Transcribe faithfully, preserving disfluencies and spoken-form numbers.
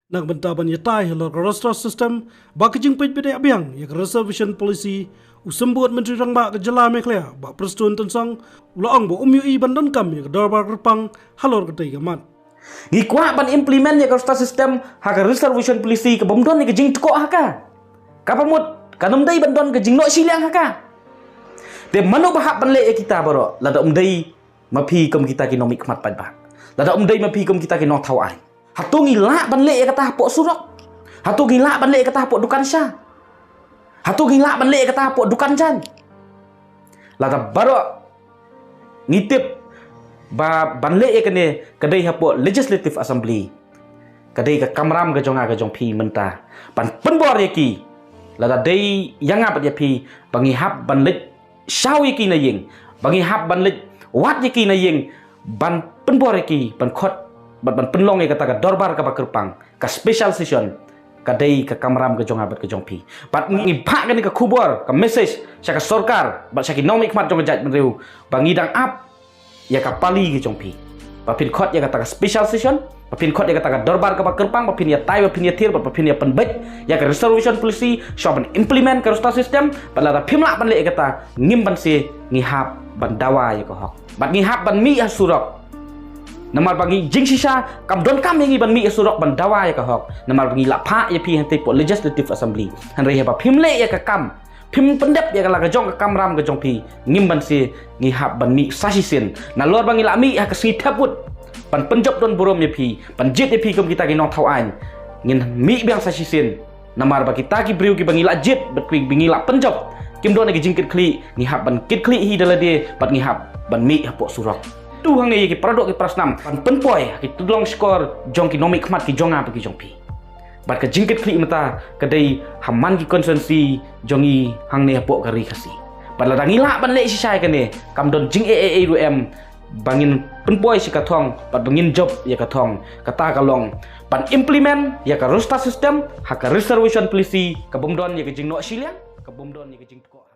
Na ka bynta ban ïatai halor ka roster system bad ka jingpeit beit biang ïa ka reservation policy, u Symbud Myntri Rangbah ka jylla Meghalaya, Bah Prestone Tynsong, u la ong ba um ïohi ban donkam ïa ka dorbar kyrpang halor katei ka mat. Ngi kwah ban implement ïa ka roster system ha ka reservation policy ka bym don ïa ka jingtkoh ha ka. Kaba mut kan ym dei ban don ka jingnoh shiliang ha ka. Te mano ba hap ban leh ïa kita baroh lada ym dei ma phi kum kita ki nongmihkhmat paidbah, lada ym dei ma phi kum kita ki nongthaw aiñ? Hato ngi lah ban leh ïa kata hapoh surok? Hato ngi lah ban leh ïa kata hapoh dukan sha? Hato ngi lah ban leh ïa kata hapoh dukan jaiñ? Lada baroh ngi tip ba ban leh ïa kane ka dei hapoh Legislative Assembly, ka dei ka kamram ka jong nga ka jong phi mynta ban pynbor ïa ki. Lada dei ïa nga bad ïa phi ba ngi hap ban leit shaw ïa ki na ïing, ba ngi hap ban leit wad ïa ki na ïing, ban pynbor ïa ki ban khot bad ban pynlong ïa kata ka dorbar kaba kyrpang, ka special session, ka dei ka kamram ka jong nga bad ka jong phi. Bad ngi phah kane ka khubor, ka message sha ka sorkar bad sha ki nongmihkhmat jong ka jaitbynriew ba ngi dang ap ïa ka pali ka jong phi ba phin khot ïa kata ka special session, ba phin khot ïa kata ka dorbar kaba kyrpang, ba phin ïatai, ba phin ïathir bad ba phin ïa pynbeit ïa ka reservation policy, shuwa ban implement ka roster system. Bad lada phim lah ban leh ïa kata, ngim banse ngi hap ban dawa ïa ka hok bad ngi hap ban mih ha surok. Namar ba ngi jingshisha kam donkam ïa ngi ban mih ha surok ban dawa ïa ka hok, namar ba ngi la phah ïa phi hangtei hapoh Legislative Assembly. Hynrei haba phim leh ïa ka kam, phim pyndep ïa ka la ka jong ka kamram ka jong phi, ngim banse ngi hap ban mih sa shisien. Nalor ba ngi la mih ha ka sngi thep vote ban pynjop don burom ïa phi, ban jied ïa phi kum kita ki nongthaw aiñ, ngin mih biang sa shisien. Namar ba kita ki briew kiba ngi la jied bad kiba ngi la pynjop, kim don ïa ki jingkitkhlieh, ngi hap ban kitkhlieh hi da lade bad ngi hap ban mih hapoh surok. To hangne ïa ki paradoh ki parasnam ban pynpoi ha ki tyllong shkor jong ki nongmihkhmat ki jong nga bad ki jong phi. Bad ka jingkitkhlieh mynta ka dei ha man ki constituency jong ngi hangne hapoh ka Ri Khasi. Bad lada ngi lah ban leh shisha ïa kane, kam don jingeh ei ei ruh em ba ngin pynpoi shi ka thong bad ba ngin jop ïa ka thong. Kata ka long ban implement ïa ka roster system ha ka reservation policy, ka bym don ïa ka jingnoh shiliang, ka bym don ïa ka jingtkoh.